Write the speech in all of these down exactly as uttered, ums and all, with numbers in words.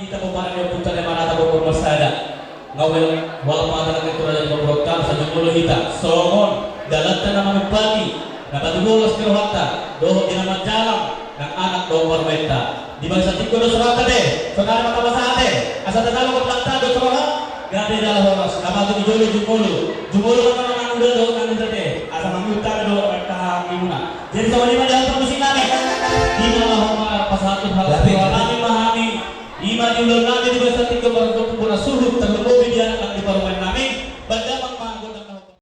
Hita pomparan ni ompunta Debata, pomparan marsada. Nga ue, wala pata na ketura dan pemberontak, saja molo hita songon dalanta na mangumpati, na patugolas ni rohanta dohot di na manjalang nang anak dohot parumaenta. Di bagasan tingki on do sorat ate, sonari ma tapasahat ate, asa tatalu ma dalanta dohot songon na gabe jala horas. Amang tu di jolo jumolo, jumolo ma nang uda dohot nang uda ate, asa manguta dohot nang haha muna. Jadi songon i ma di hata musik nami. Di na laho ma pasahat tu hata nami ma hami. I ma di ulaon nami di bagasan tingki on, marhite bona suhut tarlumobi di anak nang di parumaen nami. Baen damang ma gondang na hombar.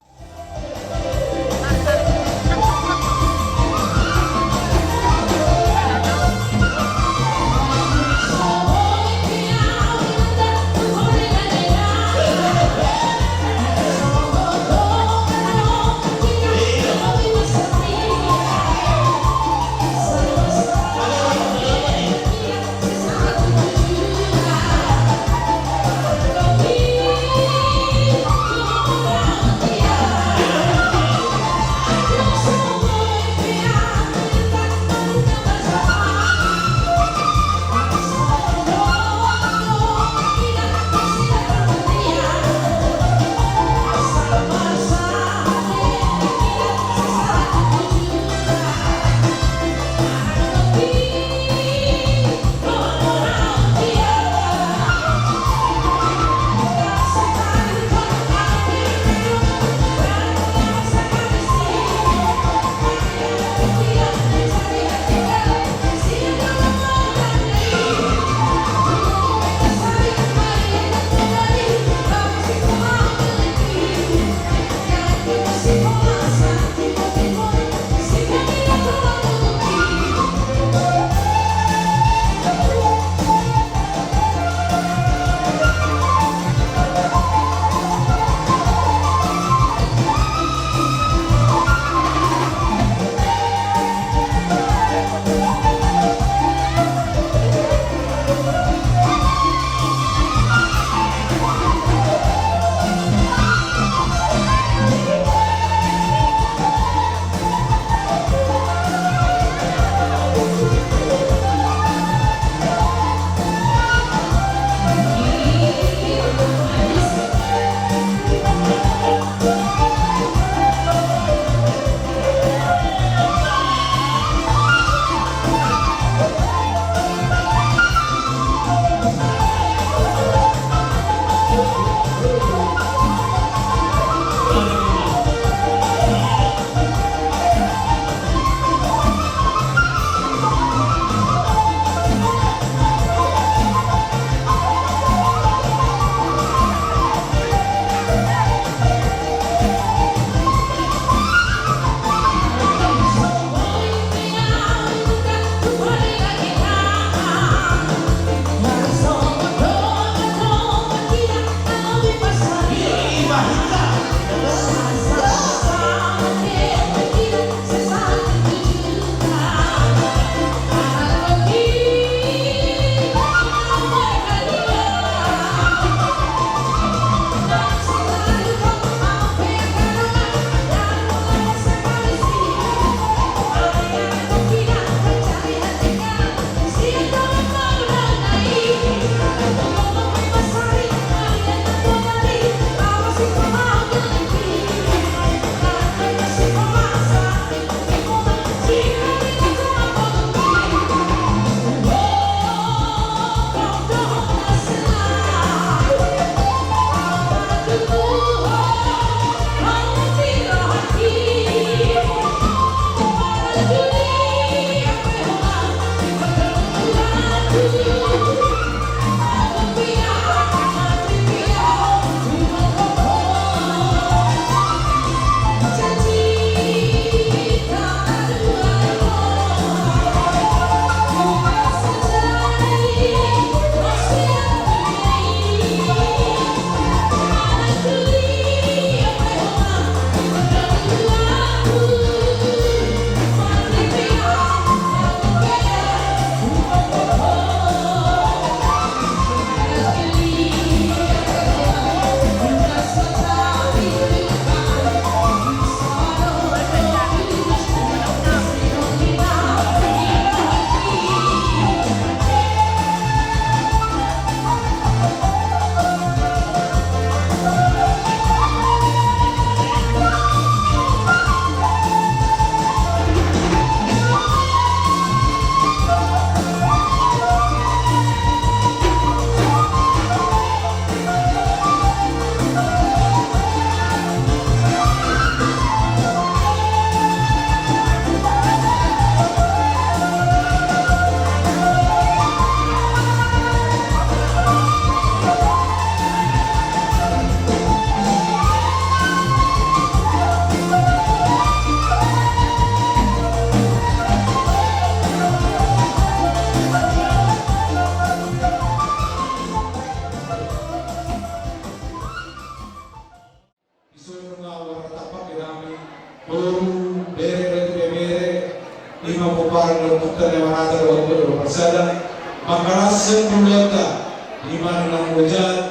Sempulonta, di mana nang hujan,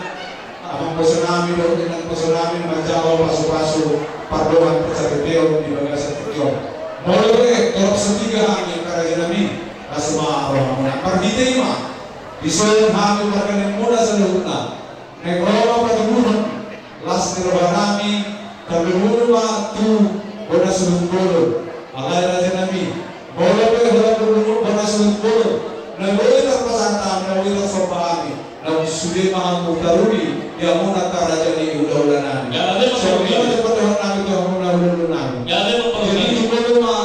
amangboru nami, dohot inangboru nami, manjalo pasupasu, pardongan, parsaripeon di bagasan tingki on. Molo pe, torop satiga hami angka raja nami, las ma rohamuna. Marhite i ma, dison hami marga ni muna saluhutna. Naeng ro ma patuduhon las ni roha nami, tarlumobi ma tu bona suhut bolon. Alai raja nami, molo pe holan tarlumobi bona suhut bolon, na boi tarpasahat hami, na boi tarsomba hami, naung sude ma hamu taruli di hamuna angka raja ni hulahula nami. Jadi, patuduhon nami tu hamuna hulahula nami. Jadi, tu bolon ma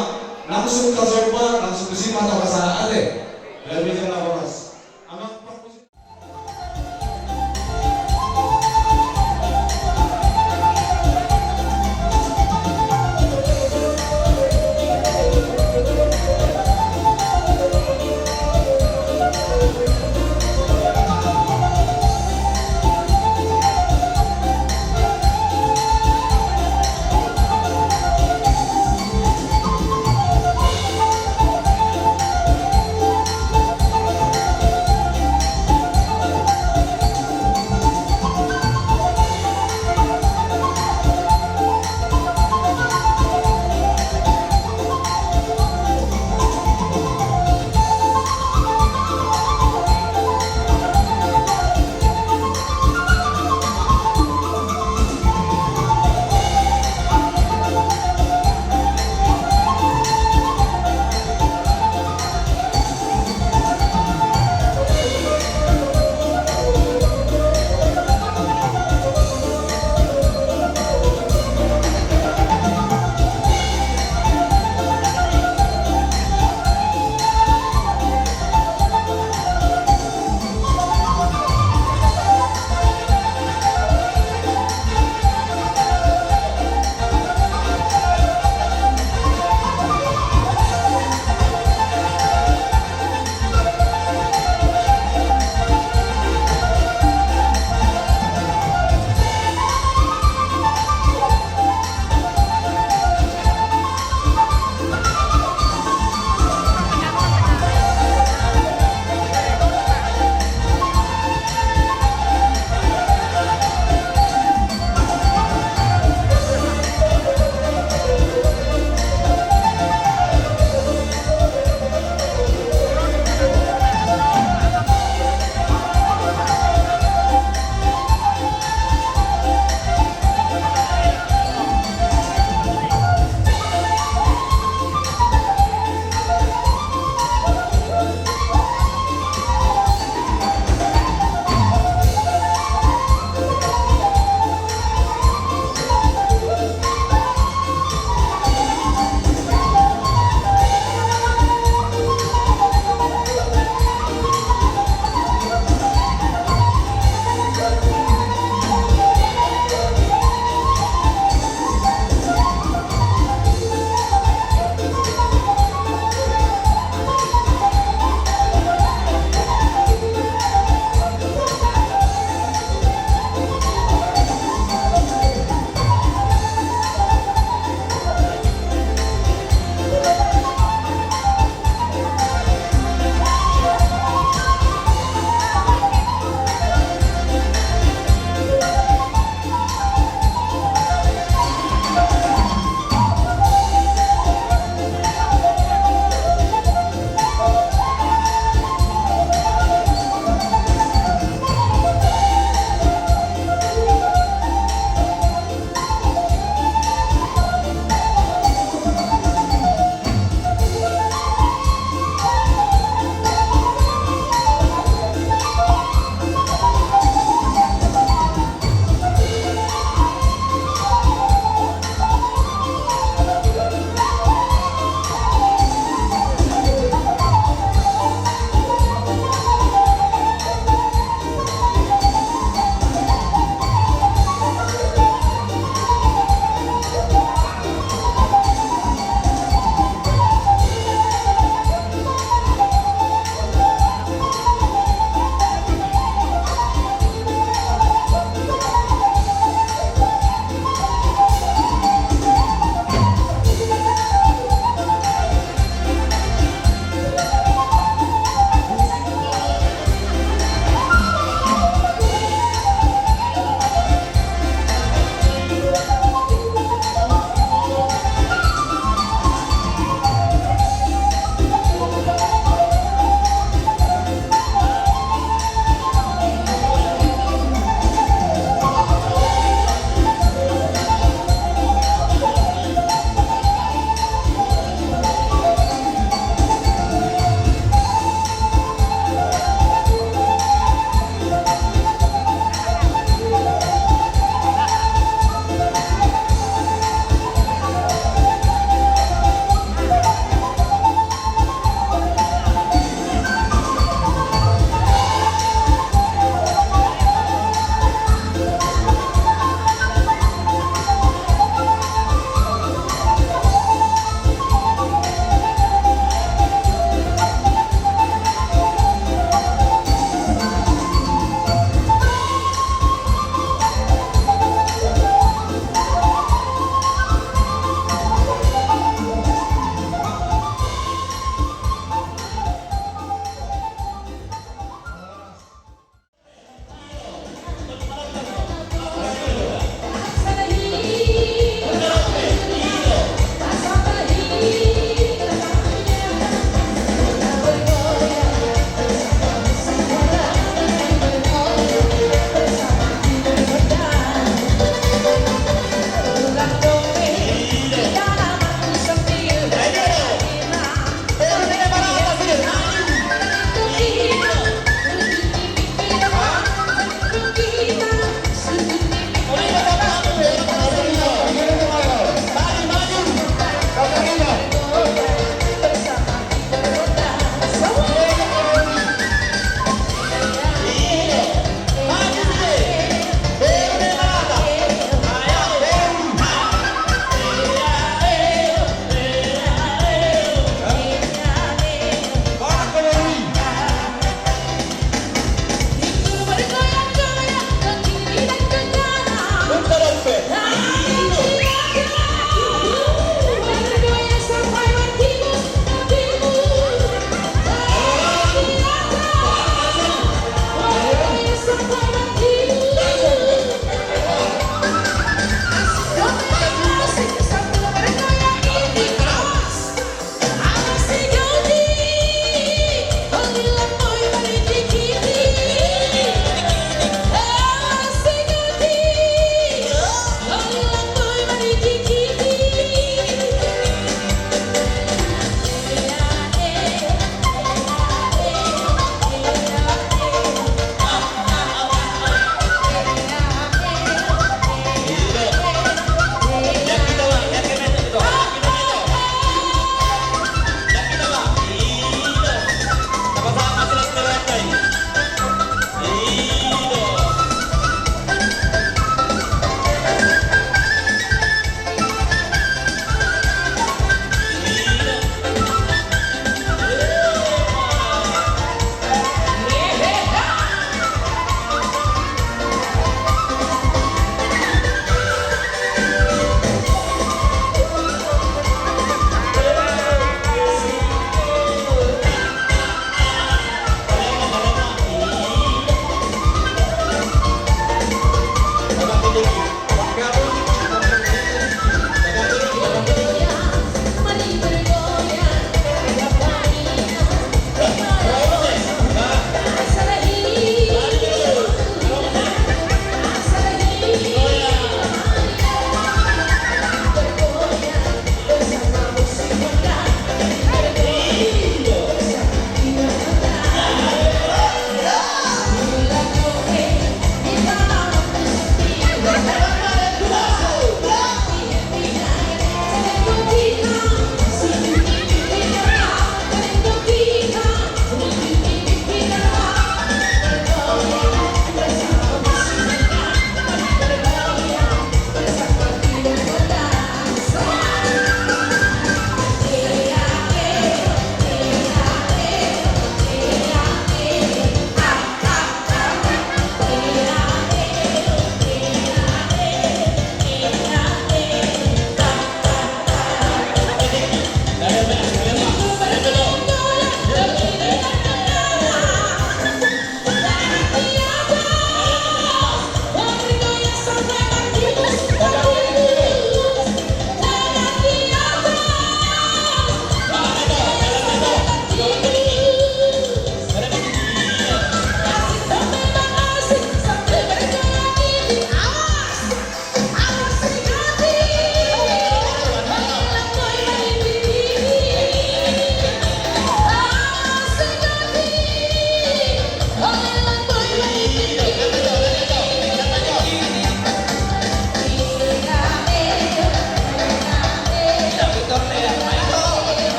langsung tarsomba, langsung tusi ma tapasahat, ate. Jadi, jala horas. Amang parmusik.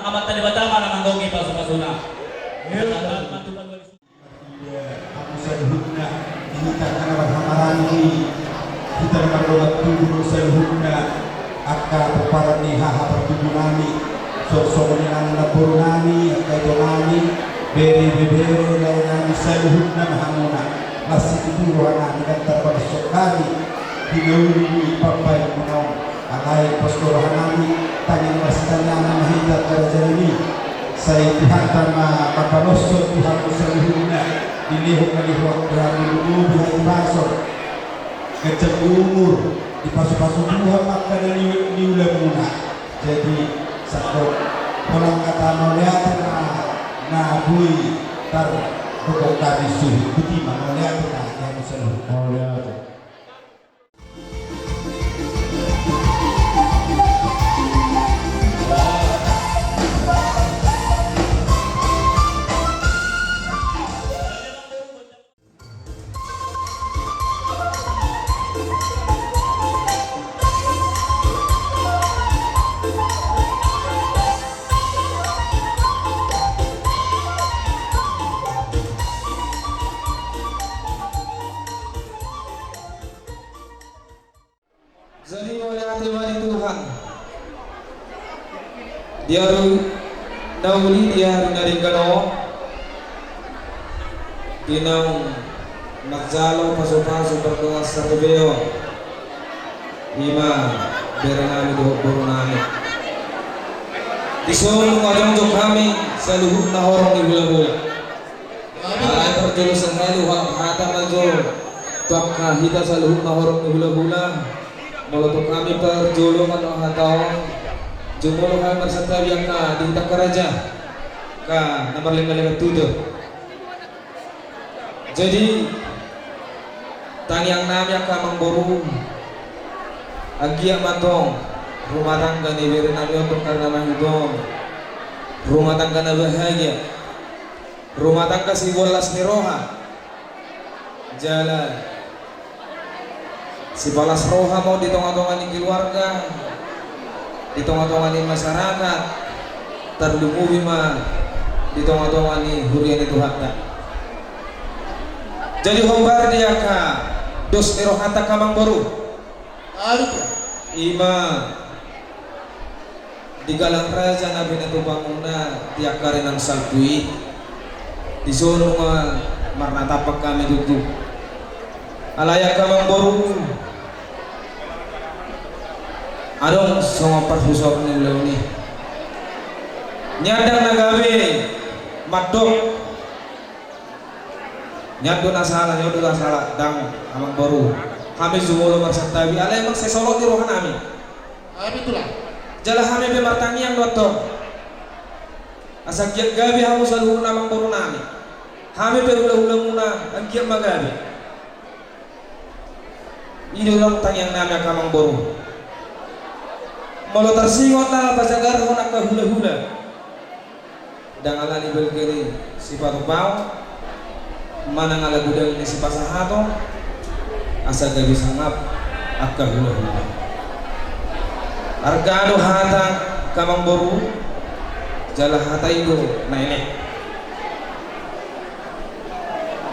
Amanta Debata ma na manggohi pasupasuna. Ia, hamu saluhutna, di hita angka na marhamaranggi, hita na mardongan tubu saluhutna, angka pomparan ni haha partubu nami, songon i nang namboru nami, angka ito nami, bere ibebere, lae nami saluhutna ma hamuna. Las situtu roha nami, ndang tarbalos hami di na uli ni pambahenmuna on. Alai pos do roha nami, tangiang ma sitangiangan ma hita angka raja nami. Sai Tuhanta ma mambaloshon tu hamu saluhutna, dilehon ma di ho angka hamu lumobi hahipason, ganjang umur, dipasupasu Tuhan ma angka na ni, niulamuna. Jadi, sandok, holan hata mauliate ma na boi tardokhon hami suhut, botima, mauliate ma di hamu saluhutna. Mauliate. Jadi mauliate ma di Tuhan. Di ari na uli, di ari na denggan on, di naung manjalo pasupasu pardongan saripeon, i ma bere nami dohot boru nami. Dison nunga jongjong hami saluhutna horong ni hulahula. Alai parjolo sahali hualap hata ma jo tu angka hita saluhutna horong ni hulahula. Molo tu hami parjolo ma do hata on, jumolo hami marsantabi angka di hita angka raja, angka na marlenga-lenga tutu. Jadi, tangiang nami angka amangboru, anggiat ma tong rumah tangga ni bere nami on, tong karna mangihuthon rumah tangga na bahagia. Rumah tangga siboan las ni roha, jala sipalas roha ma on di tonga-tonga ni keluarga, di tonga-tonga ni masyarakat, tarlumobi ma di tonga-tonga ni huria ni Tuhanta. Jadi hombar di angka dos ni rohanta angka amangboru. Ima di galang raja na pinatupamuna di angka ari na salpu i, dison ma marnatampak hami tutu. Alai angka amangboru, adong songon parhusor ni ulaon i. Nian ndang na gabe mandok. Nian do na sala, nian do na sala, ndang amangboru. Hami jumolo marsantabi, alai emang sai solot ni roha nami. Jala hami pe martangiang do antong, asa anggiat gabe hamu saluhutna amangboru nami. Hami pe hulahulamuna anggiat ma gabe. I do tangiang nami angka amangboru. Molo tarsingot na pajagarhon angka hulahula, ndang ala ni balga ni sipatupaon, manang ala godang ni sipasahaton, asa gabe sangap angka hulahula. Arga do hata angka amangboru, jala hata i do na elek.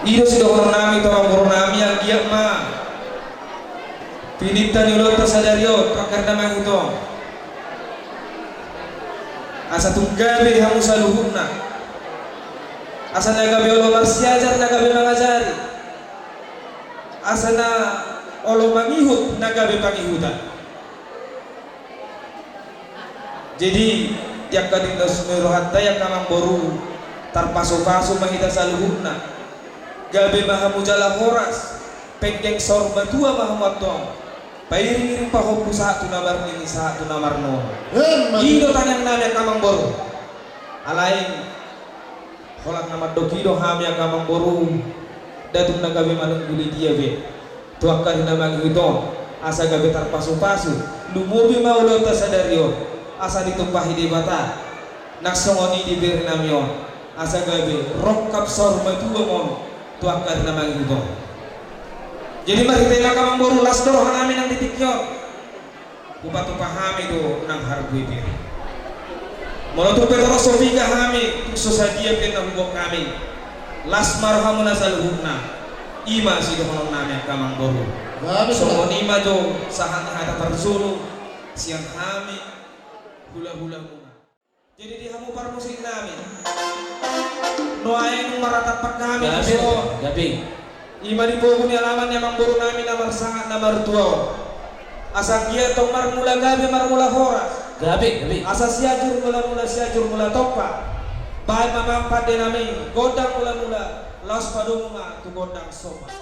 I do sidohonon nami tu amangboru nami, anggiat ma pininta ni ulaonta sadari on tu angka ari na mangihuthon, asa tung gabe hamu saluhutna, asa na gabe olo marsiajar na gabe mangajari, asa na olo mangihut na gabe pangihutan. Jadi di angka di dos ni rohanta i angka amangboru, tarpasupasu ma hita saluhutna, gabe ma hamu jala horas, penggeng saur matua ma hamu antong, pairing-iring pahompu sahat tu na marnini sahat tu na marnono. I do tangiang nami angka amangboru. Alai holan na mandok i do hami angka amangboru, ndang tung na gabe manungguli dia be tu angka ari na mangihuthon, asa gabe tarpasupasu, lumobi ma ulaonta sadari on, asa ditumpahi Debata nang songon i di bere nami on, asa gabe rongkap saur matua ma on tu angka ari na mangihuthon. Jadi marhite i ma angka amangboru, las do roha nami nang di tingki on. Hupatupa hami do nang harbue bere. Molo tung pe torop so piga hami, tung so sadia pe na huboan hami, las ma rohamuna saluhutna. I ma sidohonon nami angka amangboru. Songon i ma jo sahat ni hata parjolo sian hami hulahulamuna. Jadi di hamu parmusik nami, nuaeng maratampang hami di son. I ma di pogu ni alaman ni amangboru nami na marsangap na martua on. Asa anggiat tong marmula gabe marmula horas. Asa Sianjur Mulamula Sianjur Mula Tompa. Baen ma amang pande nami gondang mulamula, laos padomu ma tu gondang somal.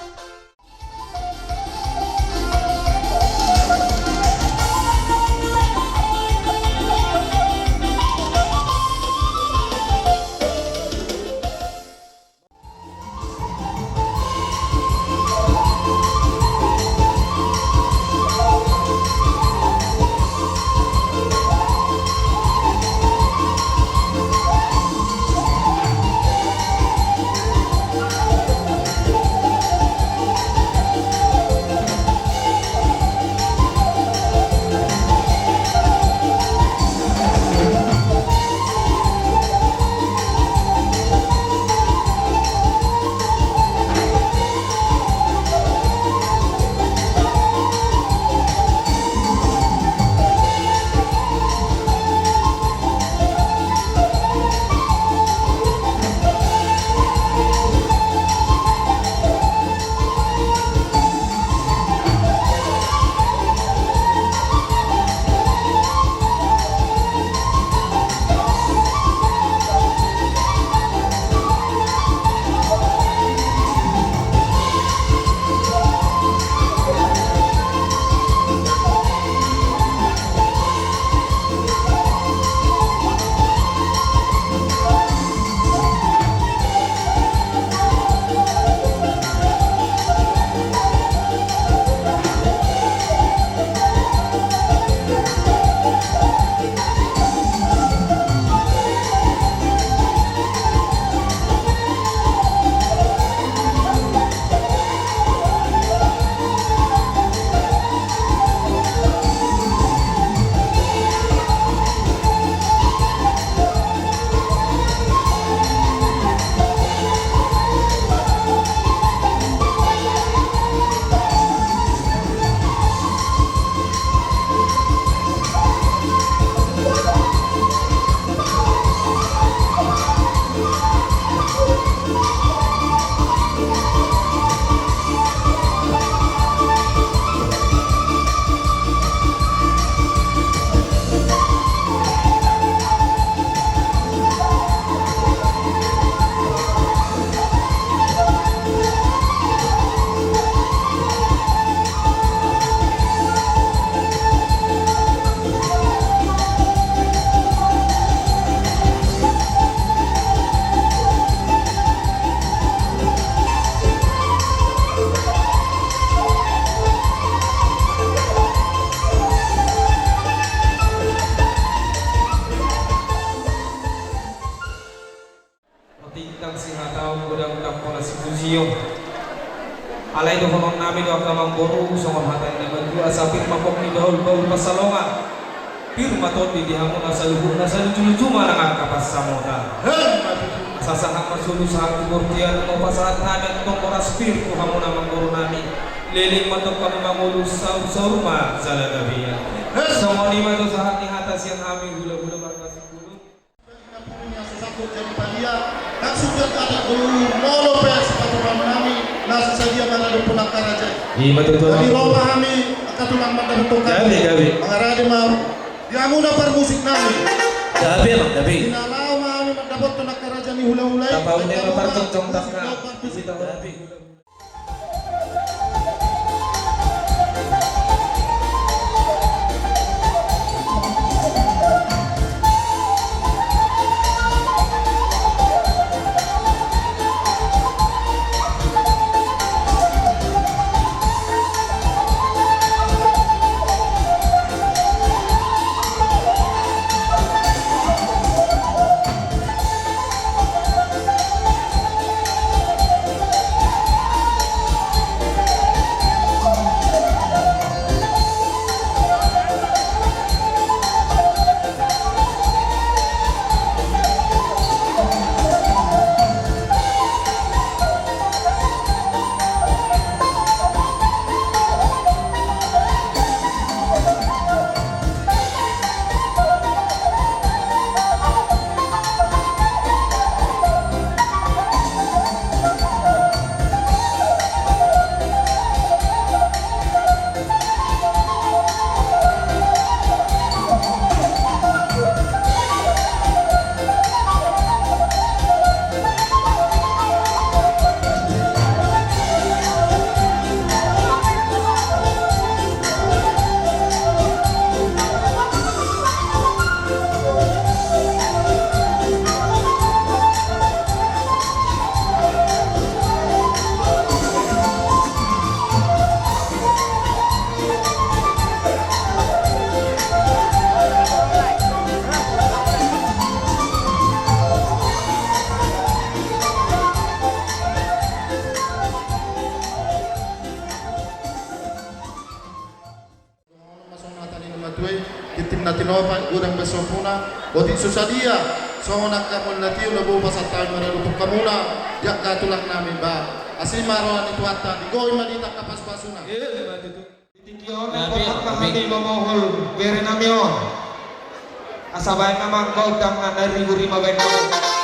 Tintang sihataon, godang ndang pola sipujion. Alai dohonon nami do angka amangboru songon hata ni na matua, asa pir ma pongki, bahul-bahul pansalongan. Pir ma tondi di hamu na saluhutna, salujuluju ma nang angka pansamotan. Asa sahat ma solu sahat tu bortian, hupasahat hami antong boras pir tu hamu na amangboru nami. Leleng ma antong hamu mangolu, saur-saur ma jala gabe. Songon i ma jo sahat ni hata sian hami hulahula marga Sipulun. Jadi padia, langsung jadi adat dulu, molo pe sipatupaon nami, langsung sadia mana do pulang karaja. Ima tutu. Jadi ropa hami, angka tulang mata betul kan. Gabe, gabe. Mangarade ma, di hamu na parmusik nami. Gabe, Bang, gabe. Di na laho ma hami mandapot tulang karaja ni hulahula i. Tapaune ma partonton tangka. Gabe. sompuna, otik so sadia songon angka mula tio na boi pasahat hami maradophon hamuna di angka tulang nami ba. Asi ma roha ni Tuhanta, digohi ma di hita angka pasupasuna. Di tingki on, hami mamohol bere nami on. Asa baen ma gondang na ribu-ribu baen ma.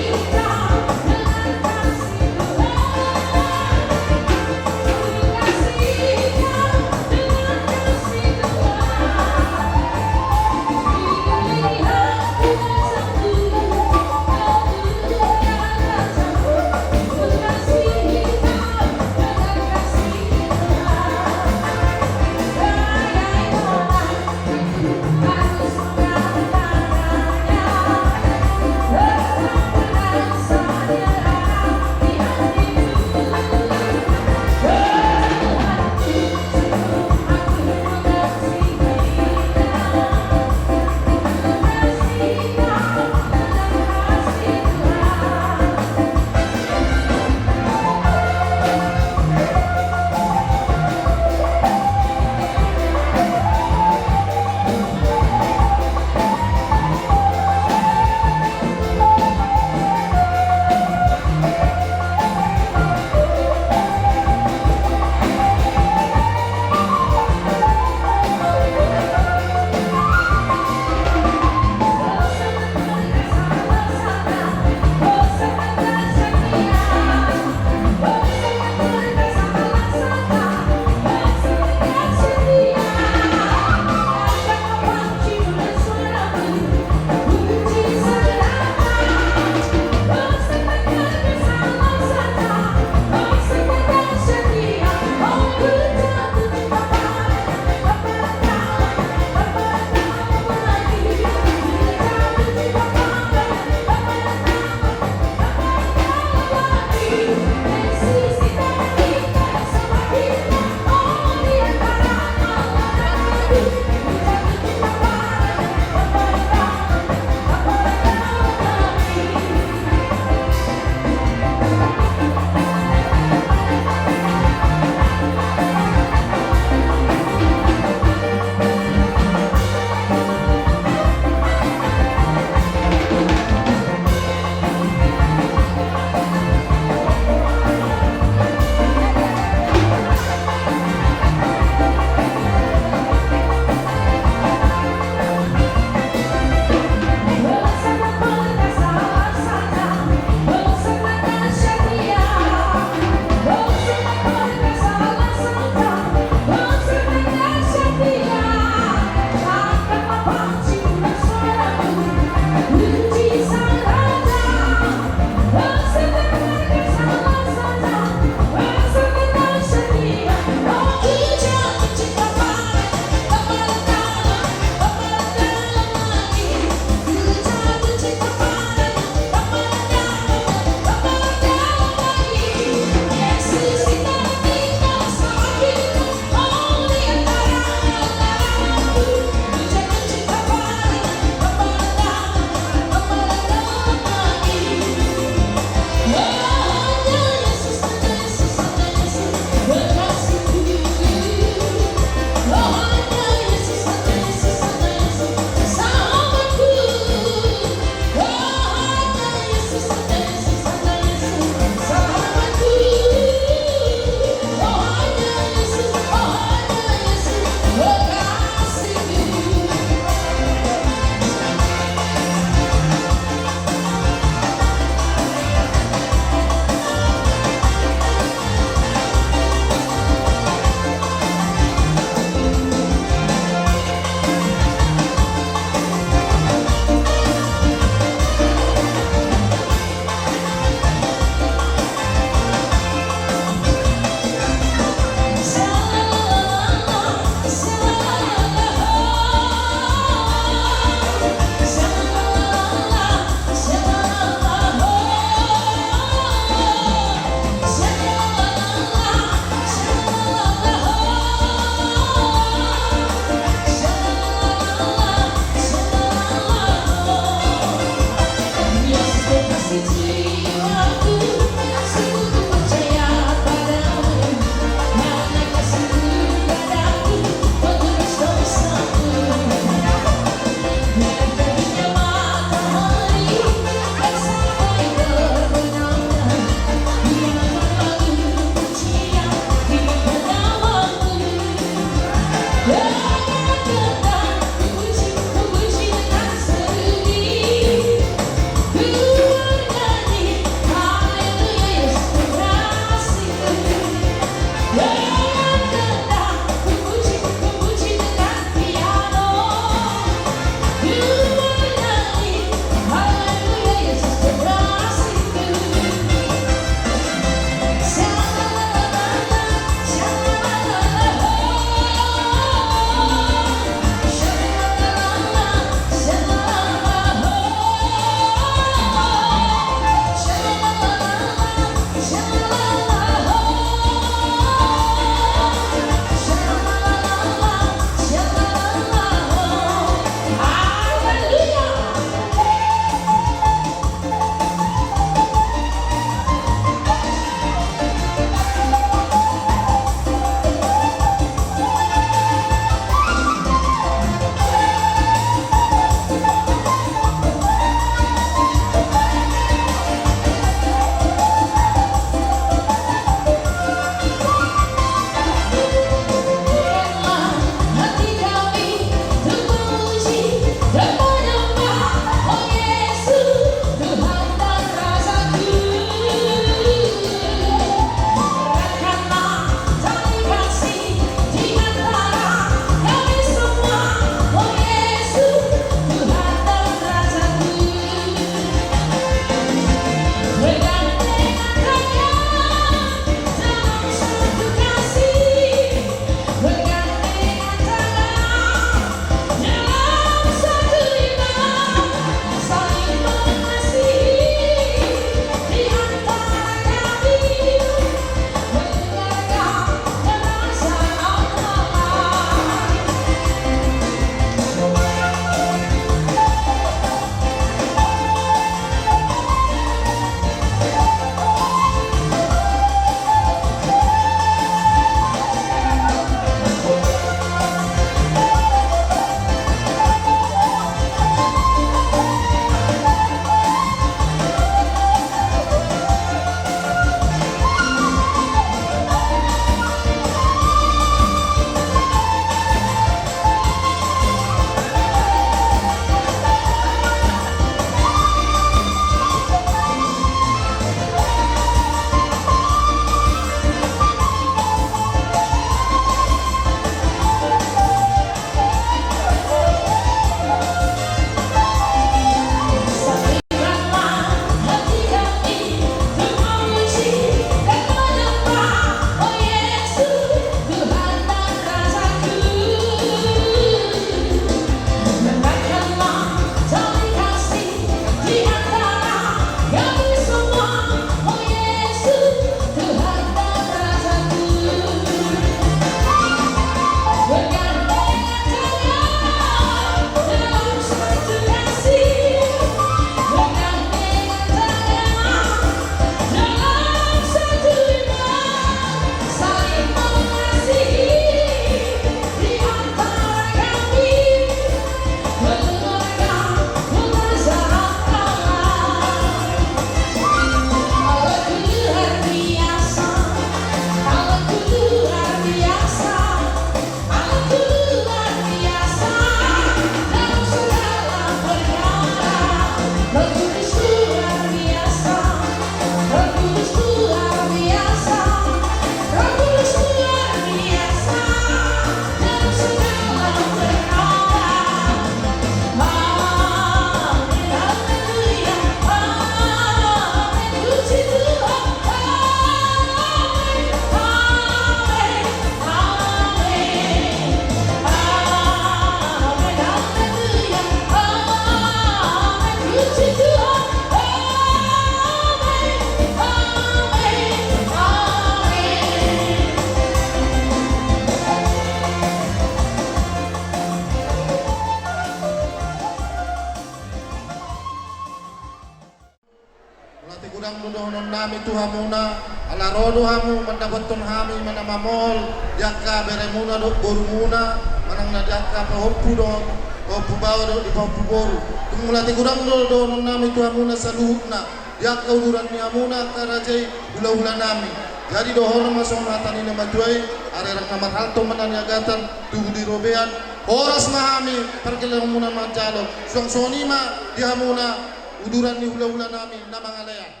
Mauliate godang do dohonon nami tu hamuna, ala ro do hamu mandapothon hami ma na mamol di angka beremuna dohot borumuna, manang na di angka pahompu dohot pahompu baoa dohot di pahompu boru. Tung mauliate godang do dohonon nami tu hamuna saluhutna, di angka uduran ni hamuna angka raja i, hulahula nami. Jadi dohonon ma songon hata ni na matua i, arerang na marhalto ma na niagatan, tubu di robean, horas ma hami pargellengonmuna manjalo, suang songon i ma di hamuna uduran ni hulahula nami na mangalean.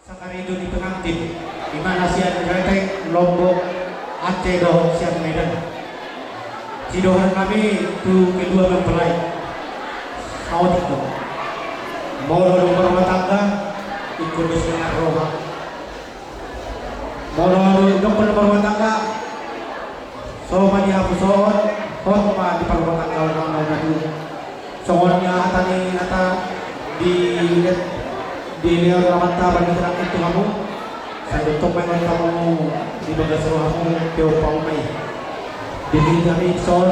Sakarejo ni pengantin, i ma na sian Retek, Lombok, Aceh dohot sian Medan. Sidohonon nami tu kedua mempelai. Saotik do. Molo dung marrumah tangga, ingkon do sian roha. Molo dung ingkon do marrumah tangga, so ma dihapusohon, hot ma diparrumahtanggaon na dua. Songon na hata ni hata di, dilehon Amanta Pardenggan tu hamu, sai tongtong ma ingot hamu di bagas rohamu pe umpama i. Di hita i son,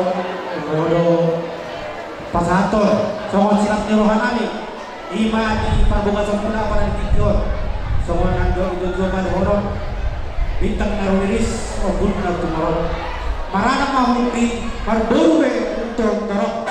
ro do pasahathon songon silap ni roha nami. I ma di parbagason muna apala di tingki on. Songon na didok i do jua ma dohonon, bintang na rumiris, ombun na tumaron. Maranak ma hamu di marboru be torop-torop.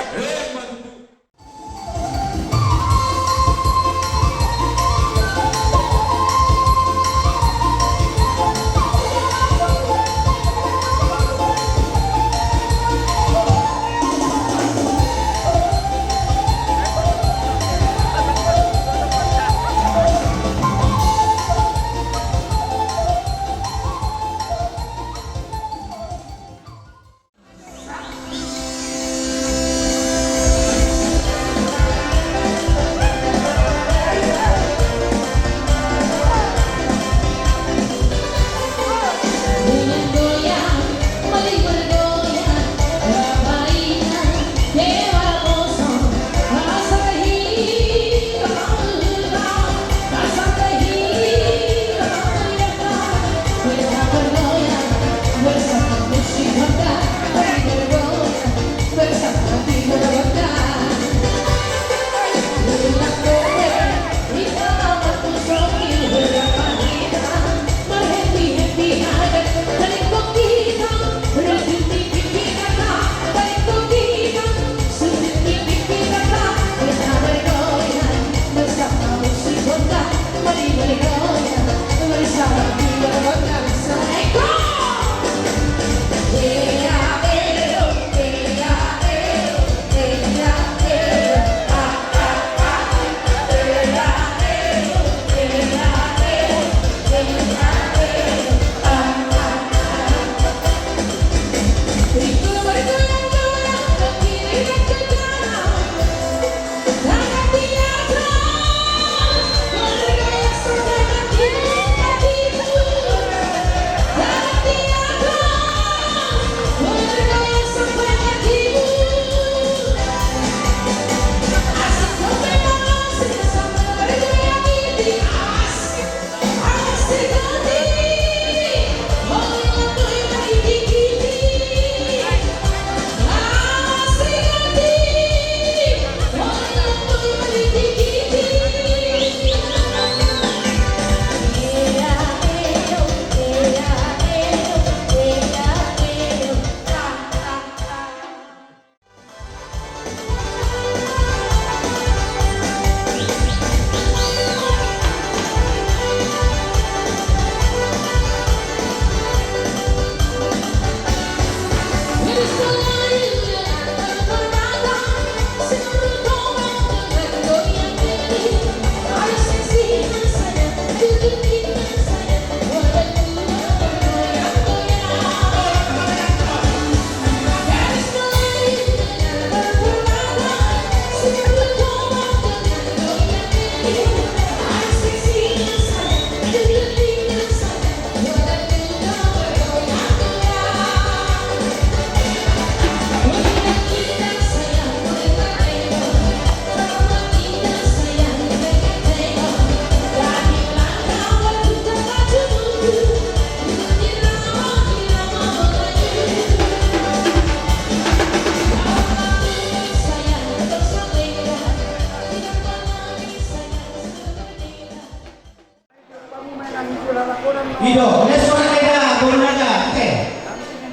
Ido, les suara eda, boleh ada, oke.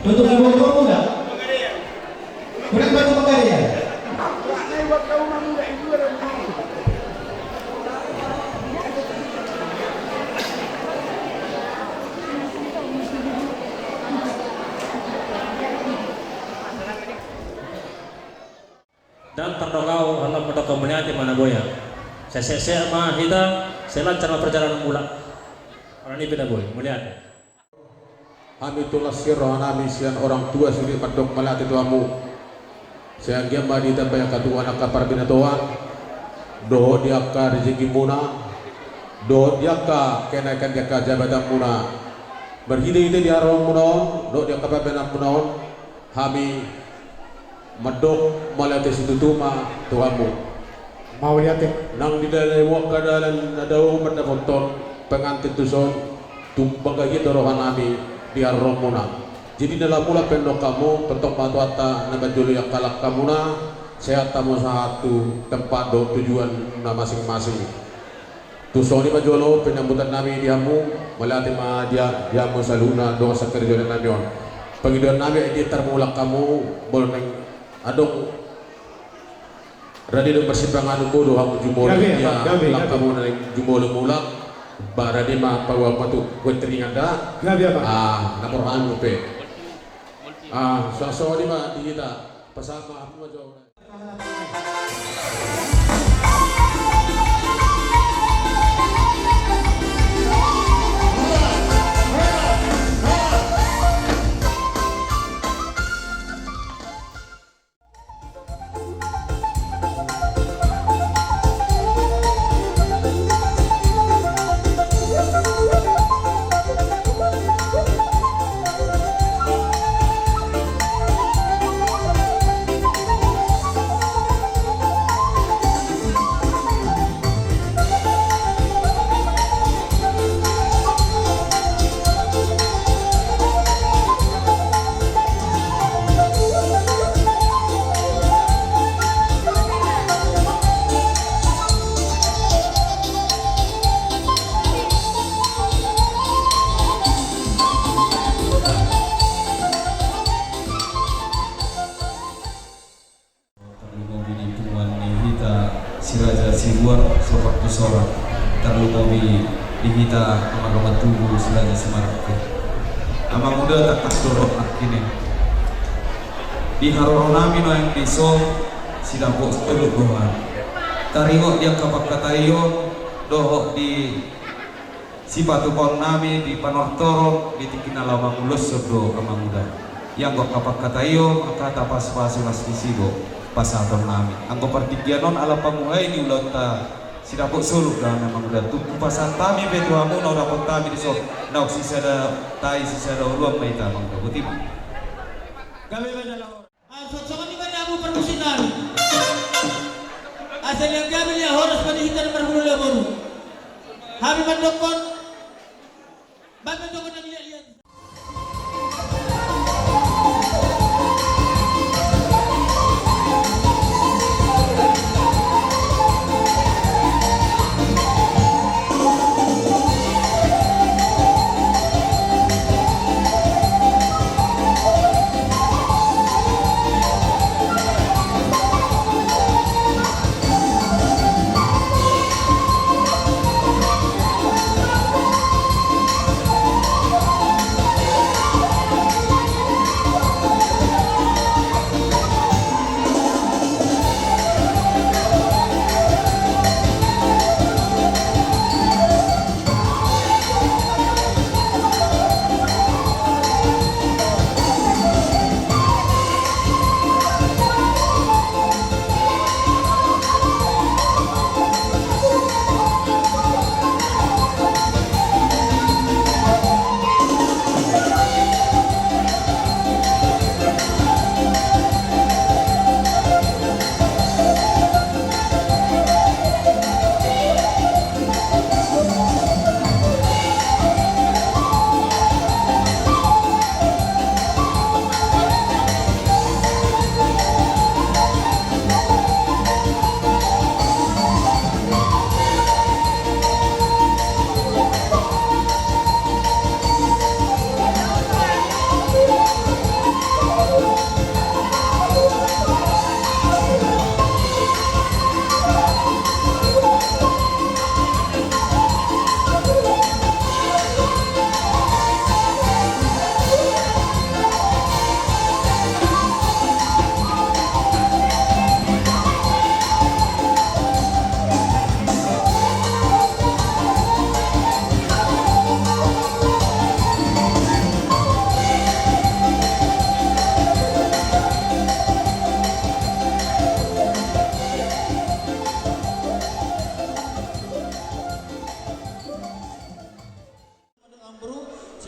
Tutup di bawah muda. Ndang tardok au, alana mandok mauliate ma na boya. Sai sehat-sehat ma hita, sai lancar ma perjalanan mulak. Alani pe na boya, mauliate. Hami tulang sian roha nami sian orang tua sude mandok mauliate tu hamu. Sai anggiat ma ditambai angka tuan angka parbinatoan, dohot di angka rejeki muna, dohot di angka kenaikan di angka jabatan muna. Marhite-hite di haroro muna on, dohot di angka pambahenan muna on, hami mandok mauliate situtu ma tu hamu. Mauliate. Nang di dalan, angka dalan na dao mandapothon pengantin tuson, tung bangga hita roha nami di haroro muna. Jadi na laho mulak pe nidok hamu, tongtong ma Tuhanta na manjoloi angka langka muna, sehat hamu sahat tu tempat dohot tujuan na masing-masing. Tung songon i ma jolo penyambutan nami di hamu, mauliate ma di, di hamu saluhutna dongan sahali jolo nami on. Pangidoan nami di tarmulak hamu, molo naeng adong rade do marsipanganon, boi do hamu jumolo. Gabe, dia gabe, langka gabe. Muna naeng jumolo mulak, ba rade ma paboa patu kue teringan da. Gabe, Abang. Ah, na porhan pe. Ah, so, songon i ma di hita, pasahat ma hamu ma jolo. Tarlumobi di punguan ni hita Si Raja Sibuar, Sopak Pusoran. Tarlumobi di hita amang dongan tubu Si Raja Simarangkir. Amanguda, tangkas do ro nangkining. Di haroro nami nuaeng dison sidapot solu do hami. Taringot di angka pangkataion dohot di sipatupaon nami di panortoron di tingki na laho manguloshon do amanguda. Ia anggo angka pangkataion, angka hata pasupasu las disi do pasahaton nami. Anggo partingkian on ala panguhai ni ulaonta sidapot solu do hami amanguda. Tung hupasahat hami pe tu hamu na hudapot hami dison, naung sisada tai sisada uluan ma hita amanguda. Boti ma. Gabe ma jala horas. Ai songon i ma di hamu parmusik nami. Asa liat gabe liat horas ma di hita na marhulahula boru. Hami mandokkon, baen ma dokkon nami liat-liat.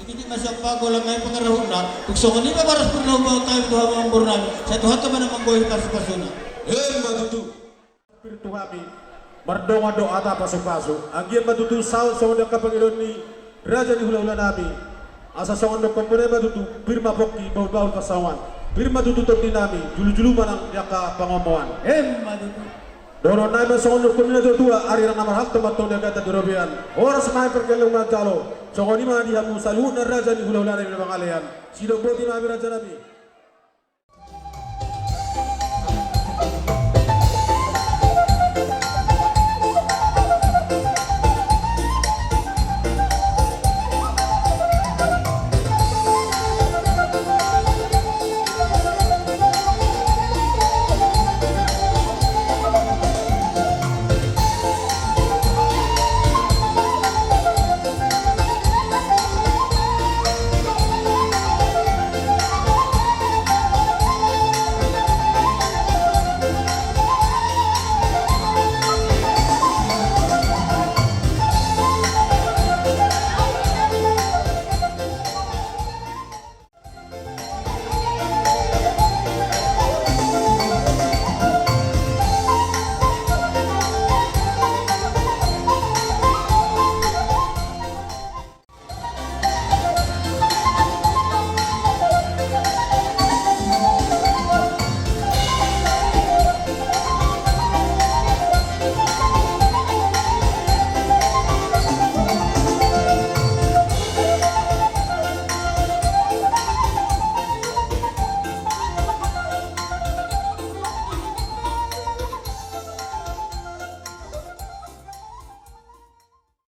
Tingki ma sian panggolang nami pangarahutna, tung songon i ma baras pir na huboan hami tu hamu amang boru nami, sai Tuhanta ma na manggohi pasupasuna. Emma tutu. Pir tu hami, mardongan do hata pasupasu, anggiat ma tutu saut songon i angka pangidoan ni raja ni hulahula nami. Asa songon dohonon muna ma tutu, pir ma pongki, bahulbahul pansamotan. Pir ma tutu tondi nami, julujulu ma nang di angka pangomoan. Emma tutu. Dohonon nami ma songon dohonon ni natuatua, ari ndang na marhalto ma antong di angka hata di robean. Horas ma hami pargelleng manjalo. Songon i ma di hamu saluhutna raja ni hulahula nami na mangalean. Sidok boti ma hami raja nami.